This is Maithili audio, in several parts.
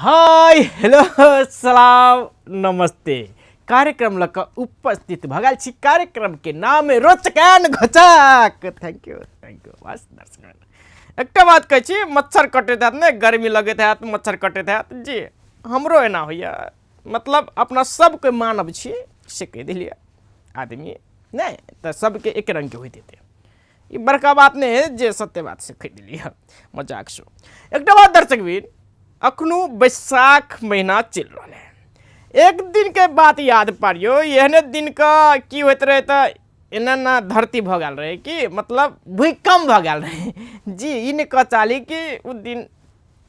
हाय हेलो सलाम नमस्ते। कार्यक्रम लऽ कऽ उपस्थित भऽ गेल छी। कार्यक्रम के नाम है रोचक एंड घोचक। Thank you, thank you. बस दर्शक, एकटा बात कहै छी, मच्छर कटैत हैत ने, गर्मी लगैत हैत, मच्छर कटैत हैत जी। हमरो एना होइए, मतलब अपना सबके मानव छी से कहि देलियै, आदमी नहि तऽ सबके एक रङ्गके होइत हेतै, ई बड़का बात नहि है जे सत्य बात से कहि देलियै मजाक से। एकटा बात दर्शक वीर, अखनो बैसाख महीना चलि रहल है। एक दिन के बात याद पारियो, एहने दिन के की होइत रहे तऽ एना ना धरती भऽ गेल रहे कि मतलब भूकम्प भऽ गेल रहे जी। ई नहि कह चाहली कि ओ दिन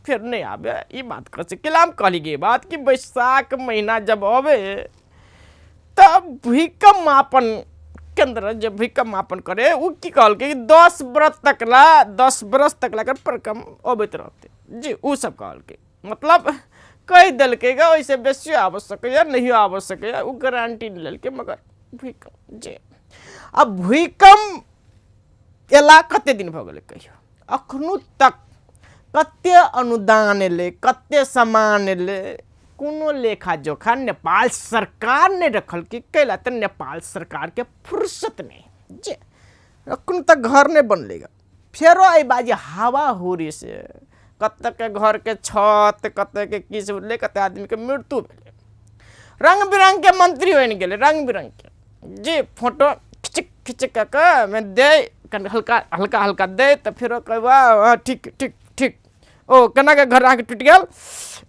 फेर नहि आबे, ई बात कह सकिला हम। कहली गे बात कि बैसाख महीना जब अबे तब भूकम्प मापन केंद्र जे भूकम्प मापन करे ओ की कहलकै कि 10 बरस तक ला, 10 बरस तक ला कर भूकम्प अबैत रहतै जी। ओ सब कहलकै, मतलब कहि देलकै गे ओहिसँ बेसियो आबि सकैए, नहियो आबि सकैए, ओ गारंटी नहि लेलकै। मगर भूकम्प जे अब भूकम्प एला कते दिन भऽ गेलै कहियो, अखनो तक कते अनुदान एलै, कते सामान एलै, कोनो लेखा जोखा नेपाल सरकार नहि रखलकै। कैला तऽ नेपाल सरकारके फुर्सत नहि जे अखन तक घर नहि बनलै गे। फेरो एहि बाजी हवा हुरी से कतेकके घरके छत, कतेकके की सब उड़लै, कते आदमीके मृत्यु भेलै। रङ्ग बिरङ्गके मंत्री बनि गेलै, रङ्ग बिरङ्गके जी। फोटो खिचिक खिचिक कऽ कऽ मे दै, कनि हल्का हल्का हल्का दै तऽ फेरो कहबै हँ ठीक ठीक ठीक। ओ केनाके घर अहाँके टूटि गेल,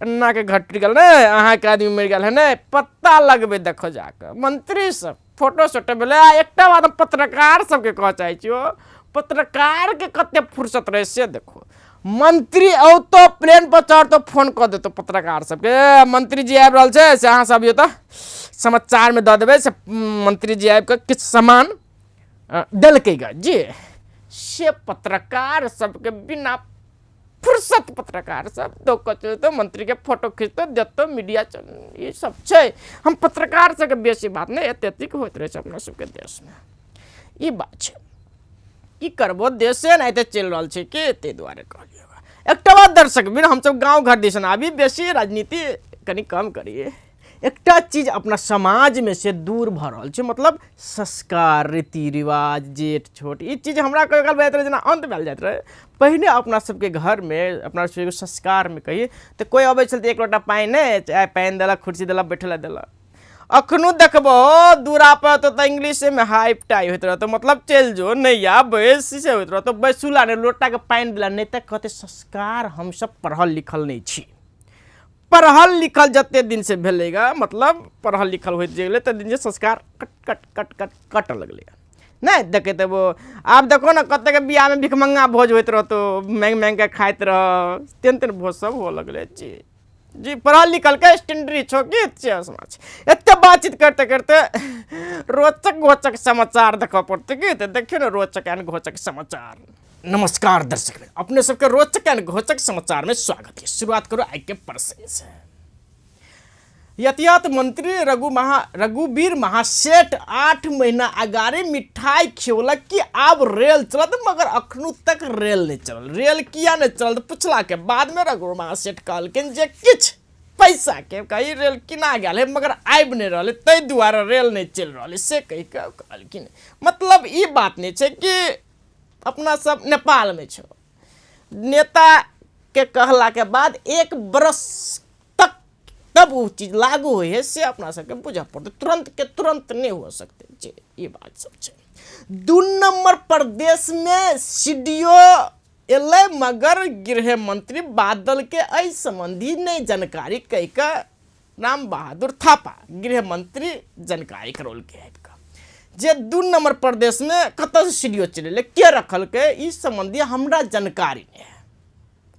एनाके घर टूटि गेल ने, अहाँके आदमी मरि गेल है ने, पत्ता लगबै देखो जाकऽ। मंत्री सब फोटो सोटो भेलै। आ एकटा बात हम पत्रकार सबके कहऽ चाहै छी, ओ पत्रकारके कते फुर्सत रहै से देखो। मंत्री औतो प्लेन पर चढ़तो फोन कऽ देतो पत्रकार सबके, ए, मंत्री जी आबि रहल छै से अहाँ सब अबियौ तऽ समाचारमे दऽ देबै से मंत्री जी आबि कऽ किछु सामान देलकै ग जी। से पत्रकार सबके बिना फुर्सत पत्रकार सब दऽ कऽ चलतो, मंत्रीके फोटो खिचतो देतो मीडिया चल, ई सब छै। हम पत्रकार सबके बेसी बात नहि, एते एतेक होइत रहै छै अपना सबके देशमे, ई बात छै। की करबो, देशे एनाहिते चलि रहल छै कि ताहि दुआरे कहलियै। एकटा बात दर्शक बिन, हमसब गाँव घर दिसन आबी, बेसी राजनीति कनि कम करियै। एकटा चीज अपना समाजमे से दूर भऽ रहल छै, मतलब संस्कार, रीति रिवाज, जेठ छोट, ई चीज हमरा कहियो काल बुझाइत रहै जेना अन्त भेल जाइत रहै। पहिने अपना सबके घरमे, अपना सबके संस्कारमे कही तऽ कोइ अबै छल तऽ एक लोटा पानि नहि, चाहे पानि देलक, कुर्सी देलक, बैठै लए देलक। अखनो देखबो दूरा पर तऽ इंग्लिशेमे हाइप टाइ होइत रहतौ, मतलब चलि जो नहि आ बैस से होइत रहतौ, बैसुला नहि, लोटाके पानि देला नहि। तऽ कहतै संस्कार हमसब पढ़ल लिखल नहि छी। पढ़ल लिखल जते दिन से भेलै गा, मतलब पढ़ल लिखल होइत जे गेलै तते दिन से संस्कार कट कट कट कट कट लगलै। नहि देखैत हेबो, आब देखो ने कतेक बियाहमे भिखमङ्गा भोज होइत रहतौ, माँगि माँगिके खाइत रह, तेहन तेहन भोज सब हुअ लगलै जी जी। पढ़ल लिखल के स्टैंडरी छौ कि समाज। एते बातचीत करते करते रोचक घोचक समाचार देखऽ पड़तै कि तऽ देखियौ ने रोचक एंड घोचक समाचार। नमस्कार दर्शक, अपने सबके रोचक एंड घोचक समाचार में स्वागत है। शुरुआत करो आई के प्रसंग से। यातायात मंत्री रघुवीर महासेठ 8 महीना अगाड़ी मिठाई खियौलक कि आब रेल चलत, मगर अखनो तक रेल नहीं चलल। रेल किया नहीं चलल पूछला के बाद में रघु महासेठ कहलखिन जे किछु पैसा के कही रेल किना गेल है मगर आबि नहीं रहल, ताहि दुआरे रेल नहीं चलि रहल से कहि के कहलखिन। मतलब ई बात नहीं छै कि अपना सब नेपाल में छो, नेता के कहला के बाद 1 बरस तक तब वो चीज लागू होइ है से अपना सबके बुझऽ पड़तै, तुरंत के तुरंत नहीं हो सकते जे, ई बात सब छै। 2 नंबर प्रदेश में सी डी ओ एलै मगर गृह मंत्री बादल के एहि संबंधी नहीं जानकारी कहि कऽ राम बहादुर थापा गृह मंत्री जानकारी करौलकै आबि कऽ जे 2 नंबर प्रदेश में कतऽ से सी डी ओ चलि एलै, के रखलकै, ई संबंधी हमरा जानकारी नहीं है।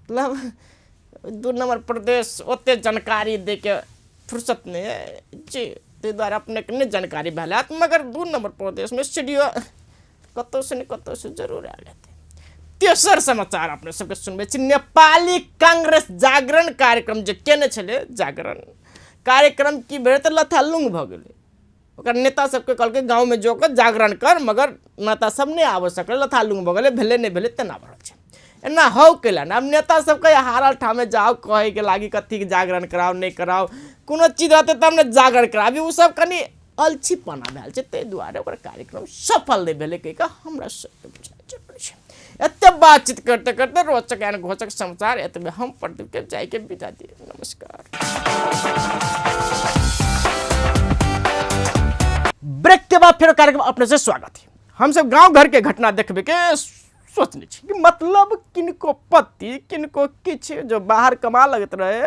मतलब 2 नंबर प्रदेश ओते जानकारी दै के फुर्सत नहीं है जी, ताहि दुआरे अपनेके नहि जानकारी भेल हैत, मगर 2 नंबर प्रदेशमे सी डी ओ कतौ से नहि कतौ से जरूर आयल हेतै। तेसर समाचार अपने सबके सुनबै छी, नेपाली कांग्रेस जागरण कार्यक्रम जे केने छलै, जागरण कार्यक्रम की भेलै तऽ लथालुंग भऽ गेलै। ओकर नेता सबके कहलकै गाँवमे जो कऽ जागरण कर, मगर नेता सब नहि आबि सकलै, लथालुंग भऽ गेलै, भेलै नहि भेलै तेना भऽ रहल छै। एना हौ कैला ने। आब नेता सबके हारल ठामे जाउ कहैके लागी कथीके जागरण कराउ नहि कराउ, कोनो चीज रहतै तब ने जागरण कराबी। ओ सब कनि अलछीपना भेल छै, ताहि दुआरे ओकर कार्यक्रम सफल नहि भेलै कहि कऽ हमरा सबके बुझाइ जरूरी छै। एते बातचीत करते करते रोचक एहन घोचक समाचार एतबे। हम प्रदीप के जाइके विदा दिए, नमस्कार। ब्रेक के बाद फिर कार्यक्रम अपने से स्वागत है। हम सब गांव घर के घटना देखबे के सोचने छी कि मतलब किनको पति किनको किछु जो बाहर कमा लगत रहे,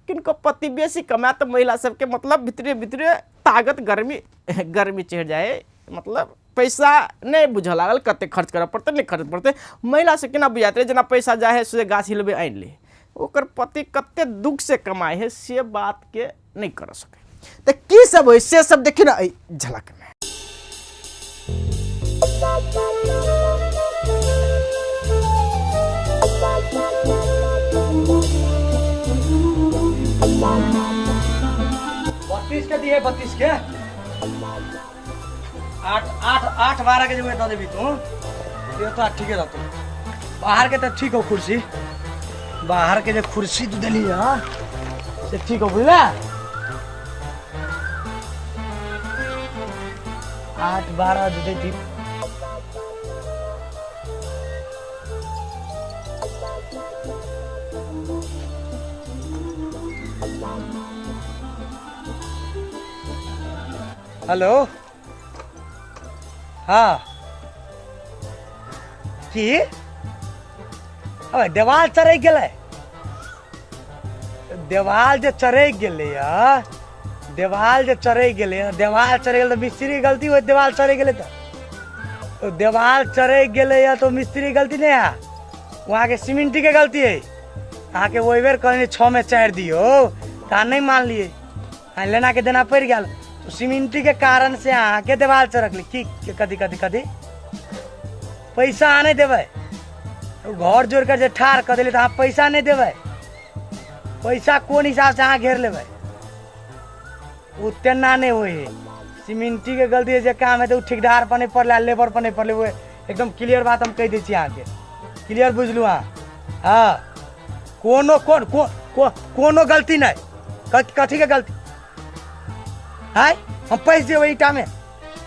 किनको पति बेसी कमाए तऽ महिला सबके मतलब भितरे भितरे ताकत गर्मी गर्मी चढ़ि जाए, मतलब पैसा नहि बुझऽ लागल कते खर्च करऽ पड़तै नहि खर्च पड़तै। महिला सब केना बुझाइत रहै, जेना पैसा जाइ हइ से गाछ हिलबै आनि लै, ओकर पति कते दुख से कमाइ हइ से बातके नहि करऽ सकै। तऽ की सब होइ से सब देखियौ ने एहि झलकमे। 32 के दिए, 32 के 8 8 8 12 के जगह दे देबी तू, ये तो ठीक रहतो। बाहर के तो ठीक हो कुर्सी, बाहर के जो कुर्सी तू देली है से ठीक हो, बुझला? 8 12 दे दी। हेलो, हाँ की अबे देवाल चढ़ै गेलै, देवाल जे चढ़ै गेलै हँ, देवाल जे चढ़ै गेलै हँ, देवाल चढ़ै गेलै तऽ मिस्त्री गलती होय, देवाल चढ़ै गेलै तऽ देवाल चढ़ै गेलै हँ तऽ मिस्त्री गलती नहि है, वहाँके सीमेंटी के गलती है। अहाँके ओहि बेर कहने 6 में 4 दियौ तऽ अहाँ नहि मानलियै, अहाँ लेना के देना पड़ि गेल। तो सीमेंटी के कारण से अहाँके देवाल चढ़कलै की कथी कथी कथी पैसा अहाँ नहि देबै, घर जोड़ कर जे ठाढ़ कऽ देलियै तऽ अहाँ पैसा नहि देबै, पैसा कोन हिसाबसँ अहाँ घेर लेबै? ओ तेना नहि होइ है, सीमेंटी के गलती है, जे काम हेतै ओ ठेकेदार पर नहि पड़लै, लेबर पर नहि पड़लै, ओ एकदम क्लियर बात हम कहि दै छी अहाँके, क्लियर बुझलहुँ अहाँ? हँ, कोनो कोन कोनो गलती नहि, कथी के गलती आय? हम पैस जेबै ईटामे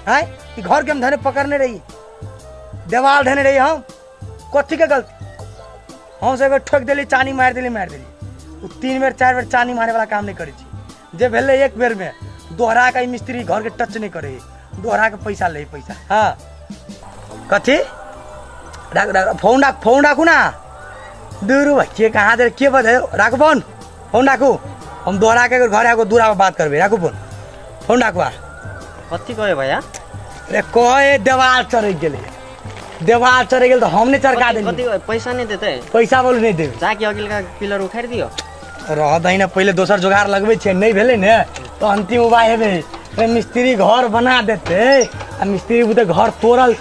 आय, ई घर के हम धने पकड़ने रही, देवाल धने रही हम, कथी के गलती? हम सब ठोकि देली, चानी मारि देली, मारि देली। ओ 3 बेर 4 बेर चानी मारे वाला काम नहीं करै छी, जे भेलै एक बेर में दोहरा के मिस्त्री घर के टच नहीं करे, दोहरा के पैसा ले पैसा। हाँ कथी राख राख फोन राख, फोन राखू ना, दूर भाई के कहाँ दे के बजे राखू फोन, फोन राखू, हम दोहरा के घर आगो दूरा पर बात करबे, राखू फोन, फोन राखू। आ कथी कहे भैया? अरे कहे देवाल चढ़ गेलै, देवाल चढ़ गेल तऽ हम नहीं चढ़का कथी देली। कथी पैसा नहीं देते? पैसा बोलू नहीं देबै, जाके अगिल का पिलर उखाड़ दियो। रह दही ने, पहिले दोसर जोगाड़ लगबै छै, नहि भेलै ने तऽ अंतिम उपाय हेबै अरे मिस्त्री घर बना देतै आ मिस्त्री बुते घर तोड़ल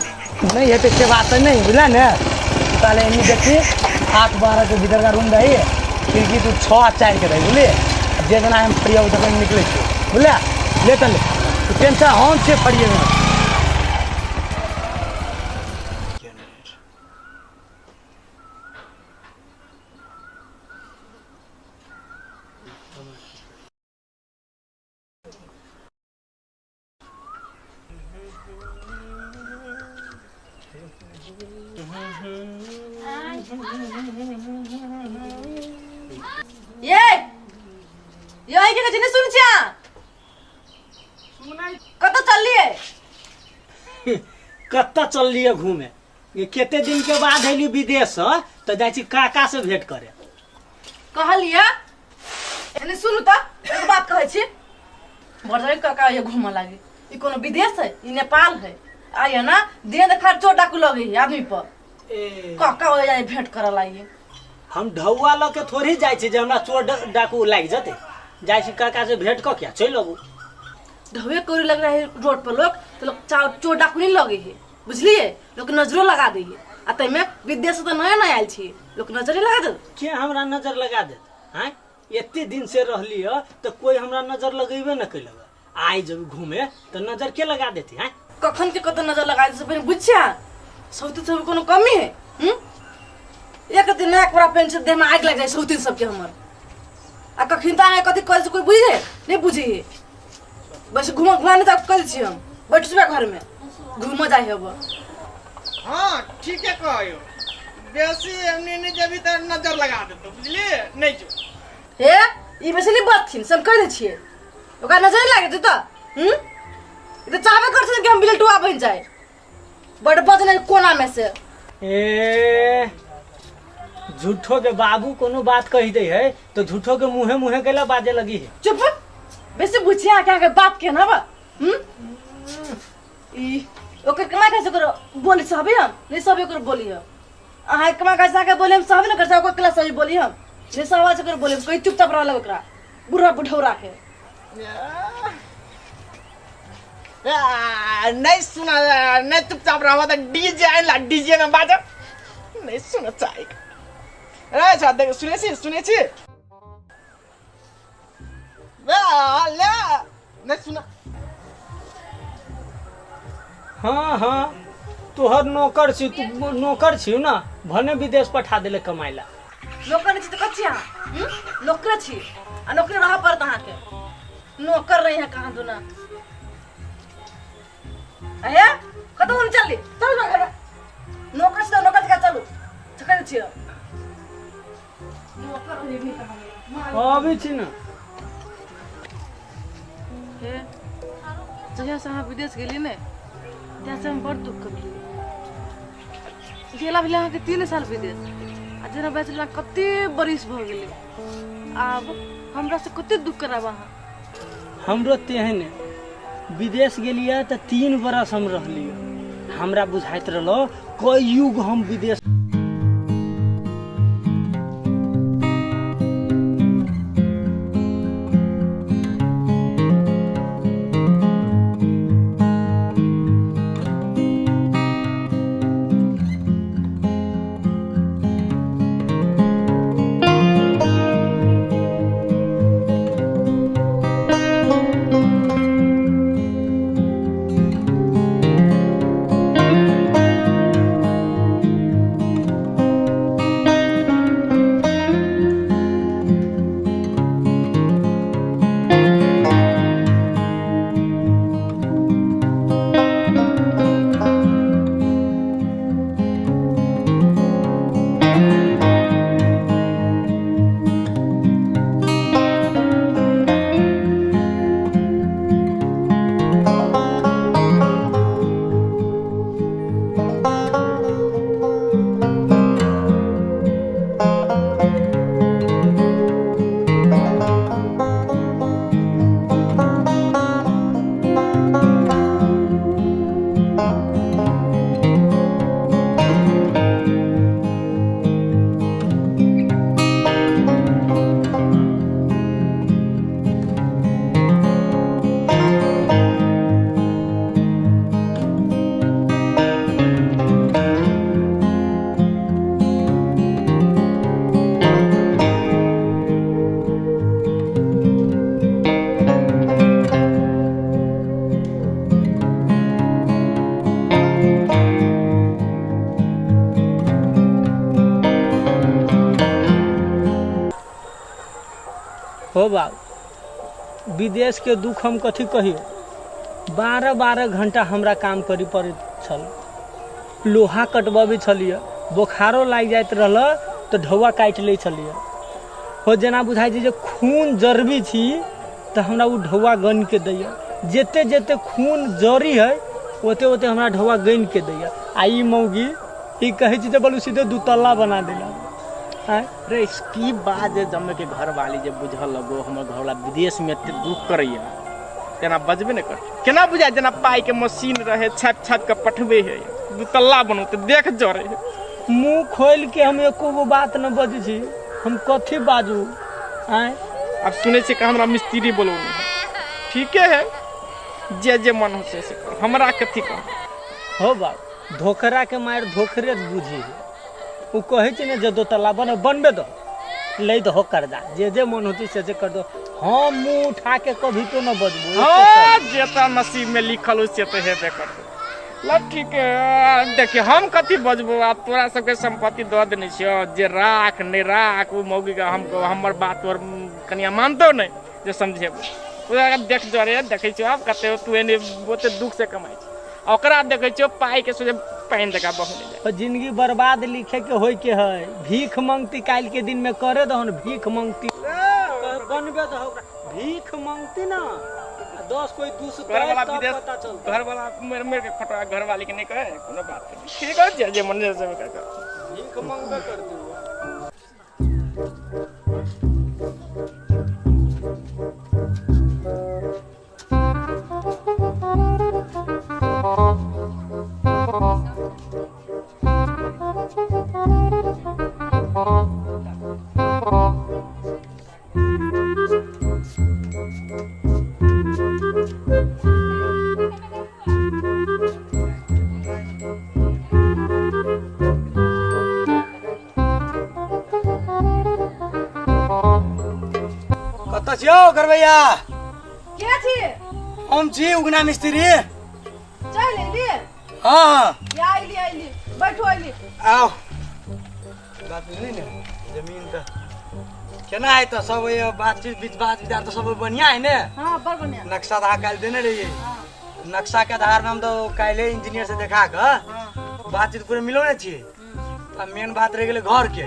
नहीं हेतै से बात तऽ नहीं, बुझल ने? ताले एनी देखी 8 12 के भीतर का रूम रही, खिड़की तू 6 आ 4 के रही, बुझलियै? जे जेना हम फरिया तखन निकलै छियै, बुझलियै? ले चल, तू टेंशन हम छियै फरियेमे। ये ये आई के नहीं सुन छिया, कतऽ चललिए? कतऽ चललिए घूमे? ये कते दिन के बाद अयली विदेश से, तऽ जाइ छी काका से भेंट करे। कहलिए एने सुनू तऽ एगो बात कहै छी, बड़ काका ये घूमऽ लागे, ई कोनो विदेश है? ई नेपाल है। आइए ना देह देखा चोट डाकू लगे है आदमी पर, काका हो जाए भेंट करऽ लागे। हम ढौआ लऽ के थोड़ी जाइ छी जे हमरा चोर डाकू लागि जेतै, जाइ छी काका से भेंट कऽ के चलि अबू। ढौए कौड़ी लग रहा है रोड पर लोग तो लोग चोर डाकू नहीं लगे है, बुझलिए? लोग नजरो लगा दे है, आ तैमे विदेश से तो नया नया आयल छी, लोग नजरे लगा दे। के हमरा नजर लगा देत? आँय, एते दिन से रहली ह तऽ कोई हमरा नजर लगेबे न कैलक, आइ जब घूमे तऽ नजर के लगा देती? आँय, कखन के कत नजर लगा दे से पहिले बुझिया, सौते सब कोनो कमी है? एक रत्ती नया कपड़ा पहिन छै देहमे आगि लागि जाइ सौतिन सबके हमर। आ कखन तऽ अहाँ कथी करै छै कोइ बुझै नहि बुझै है। बस घूम घुमा नहि तऽ करै छी हम बैठ जेबै घरमे घूमऽ जाइ हेब। हाँ ठीके कहियो, बेसी एमनी नहीं जेबी तऽ नजर लगा देतो, बुझलिए? नहीं जो हे ई बेसी नहि बजथिन से हम कहि दै छियै, ओकरा नजर लागि जेतै तऽ। ई तऽ चाहबे करै छथिन कि हम बिलटुआ बनि जाय, बड बजने कोना में से। ए झूठो के बाबू कोनो बात कही दे है तो झूठो के मुहे मुहे केला बाजे लगी है। चुप, बेसी बुझिया के अहाँके बाप के ना बा। ई ओकर कमा खाइ से ओकर बोली सहबे हम नहीं सहबे ओकर बोली हम। अहाँ कमा खाइ से अहाँके बोली हम सहबे न कर ओकर कला सही बोली हम नहीं सहबा से ओकर बोली हम। कहीं चुपचाप रहल ओकरा बूढ़ा बुढ़ौरा के। नहीं सुना नहीं चुपचाप रहो तो डीजे आइला डीजे में बाजा नहीं सुना चाहिए। अरे अच्छा देख सुने छी सुने छी ले नहीं सुना। हाँ हाँ तोहर नौकर छी, तू नौकर छी ना, भने विदेश पठा देले कमाइला। नौकर नहीं छी तऽ कथी अहाँ? नौकर छी आ नौकरी रहऽ पड़त अहाँके, नौकर रही है कहाँ दुना। अहे कतौ हम चलली चलू ना घर, नौकर छी तऽ नौकर छी, चलू चकल छी नौकर रही भी कहाँ। अबै छी ना। हे जहिया से अहाँ विदेश गेली ने तहिया से हम बड़ दुख कमली। गेला भेलै अहाँके 3 साल विदेश आ जेना बचला कते बरिस भऽ गेलै, आब हमरा से कते दुख कराब अहाँ। हमरो तेहन विदेश गेलियै तऽ 3 बरस हम रहलियै, हमरा बुझाइत रहलो कई युग हम विदेश। हो बाबू, विदेश के दुख हम कथी कहियो। 12-12 घंटा हमरा काम करी पड़ैत छल, लोहा कटबबै छलियै, बोखारो लागि जाइत रहल तऽ ढौआ काटि लै छलियै। हो जेना बुझाइ छै जे खून जरबी छी तऽ हमरा ओ ढौआ गनिके दैए, जते जते खून जरी है ओते ओते हमरा ढौआ गनिके दैए। आ ई मौगी ई कहै छै जे बोलू सीधे 2 तल्ला बना देलक। आँय रे की बात जे जमे के घर वाली जे बुझल लगो हमर घरवाला विदेश में एते दुख करैया, तेना बजबे नहि कर, केना बुझाय जेना पाई के मशीन रहे छापि छापि के पठबे है, 2 तल्ला बनौते देख जरे है। मुँह खोलि के हम एको गो बात न बजै छी, हम कथी बाजू? आँय अब सुनै छियै कि हमरा मिस्त्री बोलौने है, ठीके है, जे जे मन हो से से कर, हमरा कथी कह। हो बाप, धोखरा के मारि धोखरे बुझी है। ओ कहै छै ने जे 2 तल्ला बने बनबे दो, लै दहो कर्जा, जे जे मन होतै से से कर दो। हम मुँह उठा के कभी तो न बजबो। हाँ, जेता नसीब में लिखल हो से तो हेबे करतै। ल ठीक है, देखियो हम कथी बजबो, आब तोरा सबके संपत्ति दऽ देने छियौ, जे राख नहि राख ओ मौगी के हम हमर बात तोर कनिया मानतो नहि जे समझेबो। ओकरा देख जरे देखै छियौ आब कते तू एने ओते दुख से कमाइ छी, आ ओकरा देखै छियौ पाइ के सोझे पानि जकाँ बहने जाय। पर जिंदगी बर्बाद लिखे के होय के है, भीख मंगती काल्हि के दिन में करे दहन भीख मंगती बनबे दह ओकरा भीख मंगती ना आ 10 कोई दू सौ घर वाला तब विदेश पता चलता। घर वाला मेरे मेरे के खटवा घर वाले के नहीं कहे कोनो बात नहीं, ठीक है जे जे मन से कर कर। भीख मंगबे करती वो। कतऽ छियौ घरबैया? के छी? हम छी उगना मिस्त्री। चल एली? हाँ। या अइली अइली, बैठो अइली। आओ। बात बुझली ने, जमीन तऽ केना है तऽ सब ये बातचीत बीच बात विचार तऽ सब बढ़िया है ने? हाँ बड़ बढ़िया। नक्शा तऽ अहाँ काल्हि देने रहियै। नक्शा के आधार में हम तऽ काल्हि इंजीनियर से देखा कऽ बातचीत पूरे मिलौने छियै। आ मेन बात रहि गेलै घर के,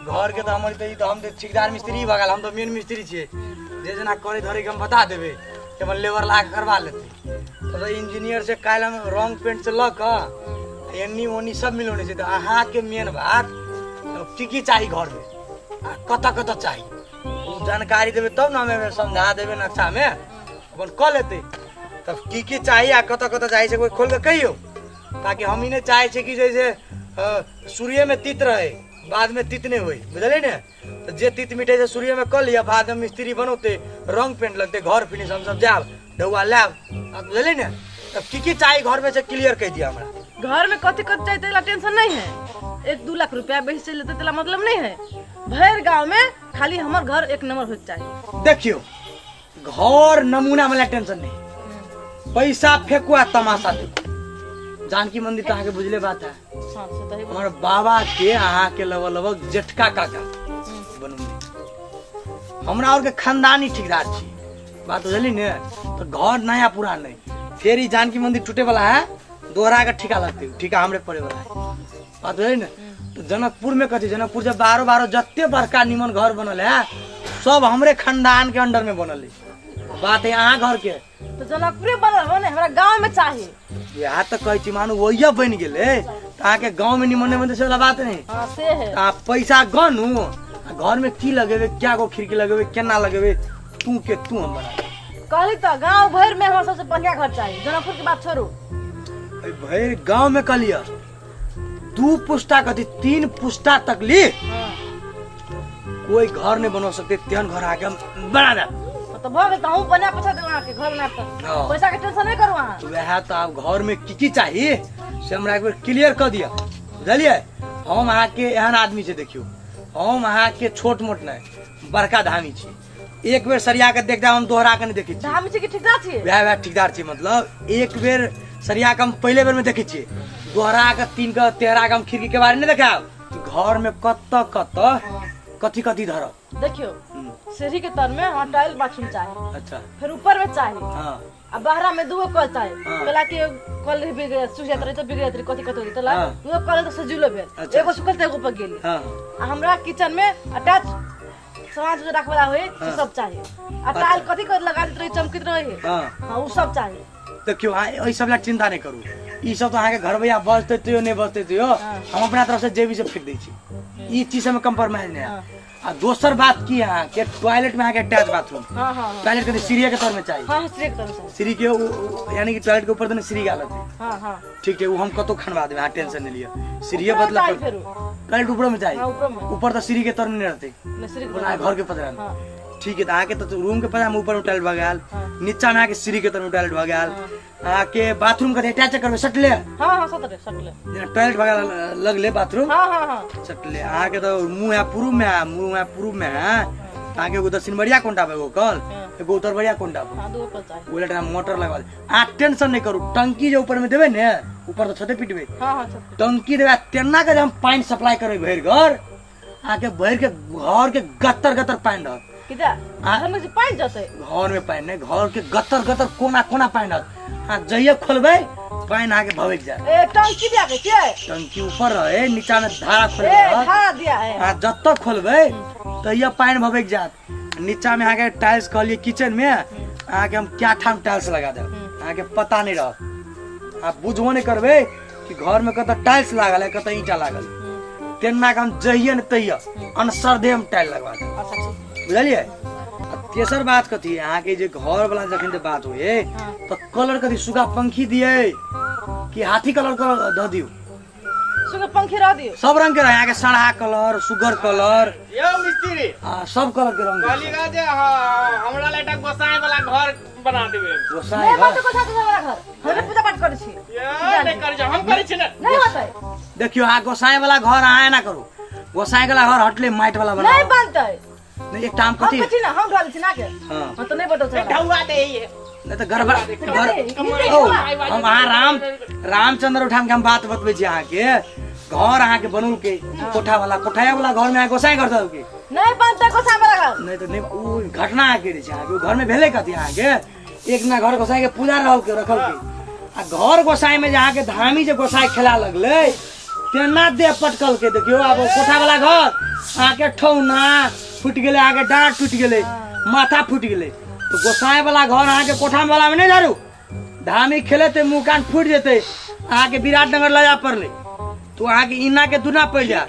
घर के तऽ हमर तऽ ई तऽ हम तऽ ठेकेदार मिस्त्री भऽ गेल, हम तऽ मेन मिस्त्री छियै, जे जेना करै धरै के हम बता देबै कि अपन लेबर ला कऽ करबा लेतै। तऽ इंजीनियर से काल्हि हम रंग पेंट से लऽ कऽ एन्नी ओन्नी सब मिलौने छै। तऽ अहाँके मेन बात की की चाही घरमे आ कतऽ कतऽ चाही ओ जानकारी देबै तब ने हम समझा देबै, नक्शामे अपन कऽ लेतै। तब की की चाही आ कतऽ कतऽ चाही से कोइ खोलि कऽ कहियौ, ताकि हम ई नहि चाहै छियै कि जैसे शुरुएमे तीत रहै बादमे तीत नहि होइ, बुझलियै ने? तऽ जे तीत मिठै से शुरुएमे कऽ लिअ, बादमे मिस्त्री बनौतै, रंग पेंट लगतै, घर फिनिश, हमसब जायब ढौआ लायब, बुझलियै ने? तब की की चाही घरमे से क्लियर कहि दिअ हमरा। घर में कथी कथी चाहिए तेला टेंशन नहीं है, 1-2 लाख रुपया बेसी चलि जेतै तेला मतलब नहीं है, भरि गांव में खाली हमर घर एक नंबर होइके चाही। देखियौ घर नमूना वाला टेंशन नहीं, पैसा फेंकू आ तमाशा देखू। जानकी मंदिर तऽ अहाँके बुझले बात है। हाँ, से तऽ हेबे। हमर बाबा के अहाँके लगभग लगभग जेठका काका बनौने, हमरा और के खानदानी ठेकेदार छी, बात बुझली ने? तो घर नया पुरान नहीं, फेर ई जानकी मंदिर टूटे वाला है, दोहरा के ठिका लगते, ठिका हमरे पड़े वाला है, बात बुझली ने? तो जनकपुर में कथी, जनकपुर जब बारह बारह जते बड़का निमन घर बनल है सब हमरे खानदान के अंडर में बनल है, बात है अहाँ घर के। तो जनकपुरे बनल हो ने, हमरा गांव में चाही। इएह तऽ कहै छी, मानू वही बनि गेलै तऽ अहाँके गाँव में निमन नहि बनतै से वाला बात नहि। हाँ से है। अहाँ पैसा गनू आ घर में की लगेबै, क्या गो खिड़की लगेबै, केना लगेबै, तू के तू हम बना देबै। कहली तऽ गांव भरि में हमरा सबसे बढ़िया घर चाही, जनकपुर के बात छोड़ू। एहि भरि गाँव में कहलियै 2 पुस्ता कथी 3 पुस्ता तक ली कोई घर नहीं बना सकते, तेहन घर आके हम बना देब। तो भऽ गेल तऽ अहूँ बना पैसा देब अहाँके घर बना कऽ। हाँ। पैसा के टेंशन नहीं करू अहाँ। वएह तऽ आब घर में की की चाही से हमरा एक बेर क्लियर कऽ दिअ, बुझलियै? हम अहाँके एहन आदमी छै, देखियौ हम अहाँके छोट मोट नहि बड़का धामी छी, एक बेर सरिया के देख जाब हम दोहरा के नहीं देखै छी। धामी छी कि ठेकेदार छी? वएह वएह ठेकेदार छी, मतलब एक बेर सरिया के हम पहिले बेर में देखै छियै, दोहरा के 3 के 13 के हम खिड़की के बारे नहीं देखाब। घर में कतऽ कतऽ कथी कथी धरब? देखियो सीढ़ी के तर में हाँ टाइल बाथरूम चाही। अच्छा। फिर ऊपर में चाही। हाँ। आ बाहरा में दूगो कल चाही। हाँ। कला के कल रही बिगड़ सूख जात रही तो बिगड़ जात रही कथी कथी होत हाँ। दूगो कल तो सजुलो भेल। अच्छा। एगो सुखल त एगो पर गेली। हाँ। आ हमरा किचन में अटैच सामान जो रखवाला होई से सब चाही। आ टाइल कथी कर लगा देत रही चमकित रही। हाँ। हाँ उ सब चाही। देखियौ अहाँ एहि सब ला चिंता नहीं करू, ई सब तो अहाँके घर भैया बजते तैयो नहीं बजते तैयो हम अपना तरफ से जेबी से फेंक दै छी, ई चीज में कम्प्रोमाइज नहीं है। आ दोसर बात की है अहाँके टॉयलेट में अहाँके अटैच बाथरूम। हाँ, हाँ, हाँ। टॉयलेट के सीढ़ी के तौर में चाहिए। हाँ, हाँ, सीढ़ी के तौर में चाहिए। सीढ़ी के यानी कि टॉयलेट के ऊपर देने सीढ़ी गालत है। हाँ, हाँ। ठीक है, वो हम कतो खनवा देबै, अहाँ टेंशन नहीं लिअ। सीढ़ी ऊपर में बदला चाहिए पर- फेरू। टॉयलेट ऊपर में चाहिए। हाँ, ऊपर में। ऊपर तो सीढ़ी के तौर में नहीं रहते। नहीं, सीढ़ी के बोला, तौर में। घर के पदरा में। हाँ। ठीक है, तो अहाँके तो रूम के पदरा में ऊपर में टॉयलेट भऽ गेल, हाँ। नीचा में अहाँके सीढ़ी के तौर में टॉयलेट भऽ गेल, हाँ। अहाँके बाथरूम के अटैच करबै सटले। हाँ, हाँ, सटले, सटले। जेना टॉयलेट भऽ गेल लगले बाथरूम। हाँ, हाँ, हाँ। सटले। अहाँके तो मुँह है पूर्व में है, मुँह है पूर्व में है, अहाँके एगो दक्षिण बरिया कोनटा पे एगो कल, हाँ। एगो उतरबरिया कोनटा पर। हाँ, दूगो कल चाही। ओहि लए मोटर लगवा देब। अहाँ टेंशन नहि करू, टंकी जे ऊपर में देबै ने, ऊपर तऽ छते पिटबै। हाँ हाँ, छत। टंकी देबै आ तेना के जे हम पानि सप्लाई करबै भरि घर, अहाँके भरि के घर के गत्तर गत्तर पानि रहत। किदा घर में जे पानि जतै? घर में पानि नहि, घर के गत्तर गत्तर कोना कोना पानि रहत। अहाँ जहिया खोलबै पानि अहाँके भभकि जायत। ए टंकी दिया के छियै? टंकी ऊपर रहे, नीचा में धारा खोलबै ए रहत। धारा दिया है। अहाँ जतऽ खोलबै तहिया पानि भभकि जायत। नीचा में अहाँके टाइल्स कहलियै किचन में, अहाँके हम क्या ठाम टाइल्स लगा देब, अहाँके पता नहि रहत। अहाँ बुझबो नहि करबै कि घर में कतऽ टाइल्स लागल है कतऽ ईंटा लागल है। तेना के हम जहिए ने तहिया अनसरदे हम टाइल लगवा देब। अच्छा ठीक। बुझलियै? आ तेसर बात कथी, अहाँके जे घर वाला जखन जे बात होए तऽ कलर कथी, सुगा पंखी दियै कि हाथी कलर कलर दऽ दियौ? सुगर पंखी रह दियौ। सब रंग के रहे, अहाँके सड़हा कलर, सुगर कलर, यौ मिस्त्री, आ सब कलर के रंग। कहली रह जे हाँ, हमरा ला एकटा गोसाई वाला घर बना देबै। गोसाई नहीं घर? बनतै गोसाई वाला घर, हम पूजा पाठ करै छी। ये नहि करै छी, हम करै छी ने। नहीं होतै। देखियौ, अहाँ गोसाई वाला घर अहाँ एना करू, गोसाई वाला घर हटले माटि वाला नहीं बनाउ। बनतै। नहीं, एकटा हम हम कथी कथी ना हम ढल छी ना के। हाँ। हम तो नहीं बनतै वाला। ढौआ दे ये। नहीं तऽ गड़बड़ घर नहीं, ओ, हम अहाँ राम रामचंद्र उठाम के हम बात बतबै छी अहाँके। घर अहाँके बनौल के कोठा वाला, कोठाया वाला घर में अहाँ गोसाई घर दऽ के नहीं बनतै गोसाई वाला घर। नहीं तऽ नहीं, ओ घटना अहाँके रहै छै। अहाँके ओ घर में भेलै कथी, अहाँके एक ना घर गोसाई के पूजा रहल के रखल के, आ घर गोसाई में जे अहाँके धामी जे गोसाई खेला लगलै तेना देह पटकल के। देखियौ आब ओ कोठा वाला घर अहाँके ठौना फुटि गेलै, अहाँके डाँट टूटि गेलै, माथा फुटि गेलै। तऽ गोसाई वाला घर अहाँके कोठा वाला में नहि धरू, धामी खेलेतै मुँह कान फुटि जेतै, अहाँके विराटनगर लऽ जाय पड़लै तो अहाँके इना के दुना पड़ि जायत।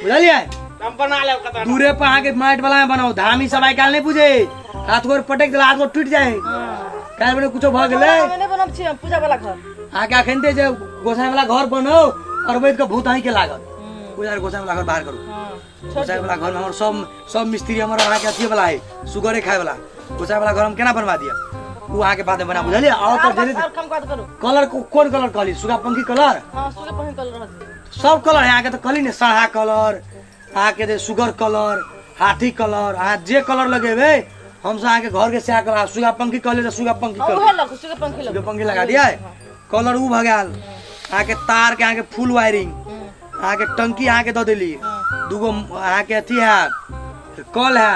बुझलियै? हम बना लेब कतऽ दूरे पर अहाँके माटि वाला में बनाउ। धामी सब आइ काल्हि नहि बुझे, हाथ गोर पटकि देला हाथ गोर टूटि जाइ, काल्हि बने कुछो भऽ गेलै। हम नहीं बनब छी हम पूजा वाला घर। अहाँके अखन जे गोसाई वाला घर बनाउ अरबैत के भूत अहींके लागत। पूजा गोसाई वाला घर बाहर करू। हाँ, छोड़। गोसाई वाला घर में हमर सब सब मिस्त्री हमर अहाँके अथिये वाला है, सुगरे खाय वाला। गोसाई वाला घर हम केना बनवा दिअ, ओ अहाँके बाद में बना, बुझलियै? और और तऽ बात, और कम बात करू। कलर कोन कलर कहली? सुगा पंखी कलर? हाँ, सुगर पंखी कलर रह दियौ। सब कलर है अहाँके, तऽ कहली ने सड़हा कलर, अहाँके जे सुगर कलर, हाथी कलर, अहाँ जे कलर लगेबै हमसब अहाँके घर के सएह कलर। सुगा पंखी कहलियै तऽ सुगा पंखी हाँ, कलर। उहे लगू, सुगर पंखी लगू। सुगा पंखी लगा दियै। कलर उ भऽ गेल। अहाँके तार के अहाँके फुल वायरिंग, अहाँके टंकी अहाँके दऽ देली, दूगो अहाँके अथी है कल है,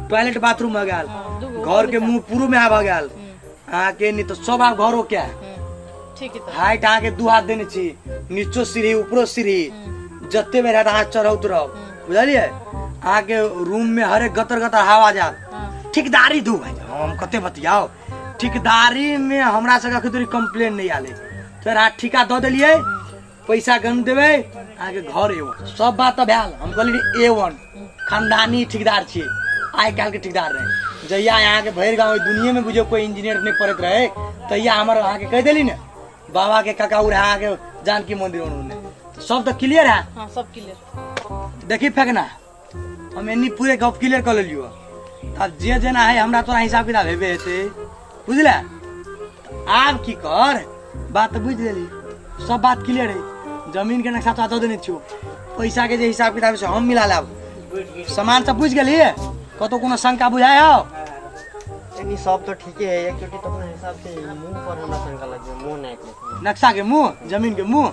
टॉयलेट बाथरूम भऽ गेल, दूगो घर के मुँह पूर्व में भऽ गेल अहाँके। नहीं तऽ सब आब घर ओके है। ठीक है। हाइट अहाँके 2 हाथ देने छी, नीचो सीढ़ी ऊपरो सीढ़ी, जते बेर हैत अहाँ चढ़ौत रहब, बुझलियै? अहाँके रूम में हरेक गतर गतर हवा जायत। ठेकेदारी दू भाई, हम कते बतियाओ, ठेकेदारी में हमरा सबके अखन धरि कंप्लेन नहि आयल है। फेर अहाँ ठिका दऽ देलियै, पैसा गन देबै, अहाँके घर ए वन। सब बात तऽ भेल। हम कहलियै ए वन खानदानी ठेकेदार छियै, आइ काल्हिके ठेकेदार रहे। जहिया अहाँके भरि गाँव दुनिये में बुझियौ कोइ इंजीनियर नहि पढ़ैत रहे तहिया हमर अहाँके कहि देली ने बाबा के काका उड़े अहाँके जानकी मंदिर उन्होंने, तो सब तऽ क्लियर है। हाँ, सब क्लियर। देखी फेकना, हम एनी पूरे गप क्लियर कऽ लेलियो। आब जे जेना है हमरा तोरा हिसाब किताब हेबे हेतै, बुझले? आब की कर, बात तऽ बुझि लेली, सब बात क्लियर है। जमीन के नक्शा तोरा दऽ देने छियौ, पैसा के जे हिसाब किताब से हम मिला लेब। सामान सब बुझि गेलियै? कतौ कोनो शंका बुझाय हौ? यानी सब तो ठीके है, एक चोटी तो अपना हिसाब से मुंह पर हमरा शंका लग गया, मुंह नहीं निकले। नक्शा के मुंह, जमीन के मुंह।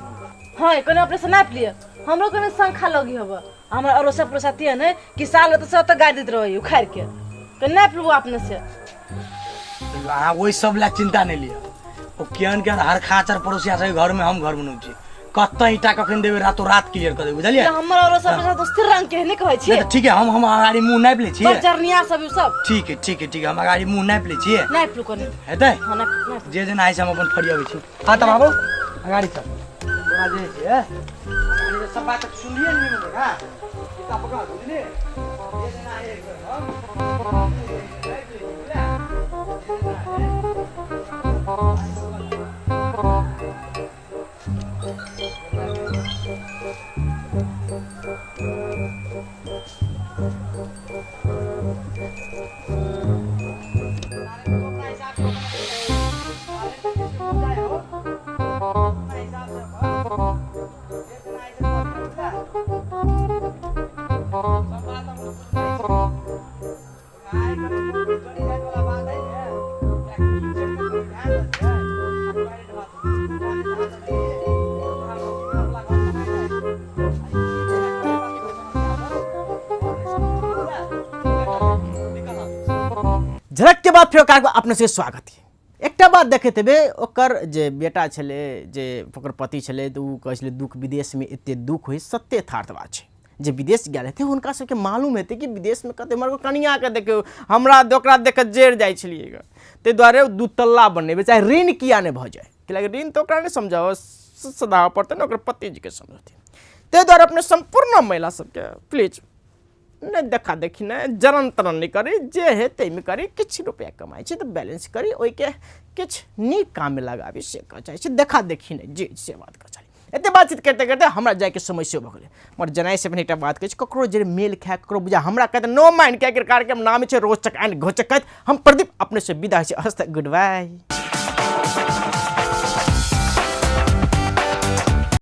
हाँ, कने अपने से नाप लिअ, हमरो कने शंका लगी हब। हमरा अड़ोसा पड़ोसा तिया ने कि साल तो सब तो गाड़ दैत रहे उखाड़ के, कने नाप लू अपने से। अहाँ ओहि सब ला चिंता नहीं लिअ। ओ केहन केहन हर खाचर पड़ोसिया सब घर में हम घर बनबै छी, कतऽ ईंटा कखन देबै रातो रात क्लियर कऽ देबै, बुझलियै? हमर अड़ोसा पड़ोसा तो स्थिर रंग के नहीं कहै छी। नहीं तऽ ठीक है, हम अगाड़ी मुँह नापि लै छियै। बरचरनिया सब उ सब। ठीक है, ठीक है, ठीक है, हम अगाड़ी मुँह नापि लै छियै। नापि लू कने। हेतै? हाँ, नापि, नापि। जे जेना होइ छै हम अपन फरियाबै छी। हाँ तब आबू अगाड़ी चल। तोरा जे छै, अगाड़ी सब बात सुनलियै ने हाँ? किताब पकड़, बुझलियै? जे जेना होइ छै, हम झलक के बाद फेर कार्यक्रम अपने से स्वागत है। एकटा बात देखैत हेबै, ओकर जे बेटा छलै, जे ओकर पति छलै, तऽ ओ कहै छलै दुख विदेशमे एते दुख होइ, सत्य यथार्थ बात छै। जे विदेश गेल हेतै हुनका सबके मालूम हेतै कि विदेशमे कते मगर कनिआँके देखियौ, हमरा ओकरा देख कऽ जरि जाइ छलियै गऽ। ताहि दुआरे ओ दू तल्ला बनेबै, चाहे ऋण किया नहि भऽ जाय, किएकि ऋण तऽ ओकरा नहि समझाबऽ सधाबऽ पड़तै ने, ओकर पतिजीके समझौथिन। ताहि दुआरे अपने सम्पूर्ण महिला सबके प्लीज नहि देखा देखी, नहि जरन तरन नहि करी, जे है ताहिमे करी। किछु रुपैआ कमाइ छी तऽ बैलेंस करी, ओहिके किछु नीक काममे लगाबी, से कहऽ चाहै छी। देखा देखी नहि जी, से बात कहऽ चाही। एते बातचीत करिते करिते हमरा जाइके समय सेहो भऽ गेलै। मगर जनाइसँ पहिने एकटा बात कहै छी, ककरो जे मेल खाए ककरो बुझा हमरा कहते नो माइंड, किएकि कार्यक्रम नाम छै रोचक एंड घोचक। कहैत हम प्रदीप अपनेसँ विदा होइ छी। हस्त गुड बाय।